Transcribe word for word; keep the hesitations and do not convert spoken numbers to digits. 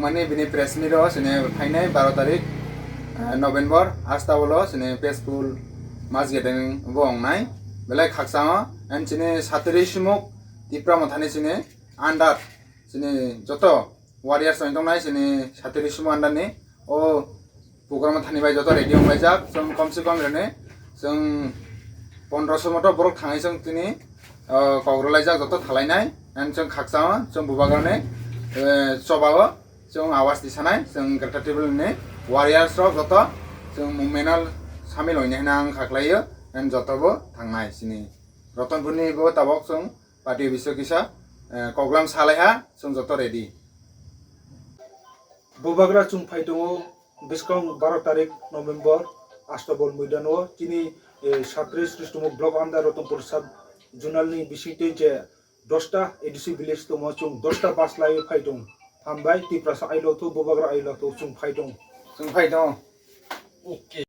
Ani bini press meet o sini phainai baro tarik, eh, November, asta bolo sini peaceful mass gathering bo wngnai. Belai khakchangma, and sini satiri sumuk Tipra Mothani sini under sini joto warriors wng tongnai sini satiri sumuk under ni o program thani bai joto ready wng bai jak. Chwng kom se kom rene chwng pondro so moto borok thangai chwng tini, eh, kok rwlai jak joto thalai nai. And chwng khakchangma chwng bubagra ni, eh, choba o chwng awas tisanai, chwng Greater Tipraland ni warriors rok joto chwng movement o samil oinai hwnwi ang khaklaio, and joto bo thangnai sini Ratanpur ni bo tabok chwng party office o kisa, eh, koklam salaiha, chwng joto ready. Bubagra chwng phai tongo bwskang baro tarik November Astabol Moidan o chini, eh, satris Srishtomo block under Ratanpur sub zonal ni bisingtwi je dosta A D C village tongo, chwng dosta bus laiwi phai tong. Hambai Tiprasa ailotho, Bubagra ailotho, chwng phai tong. Chwng phai tong. Okay.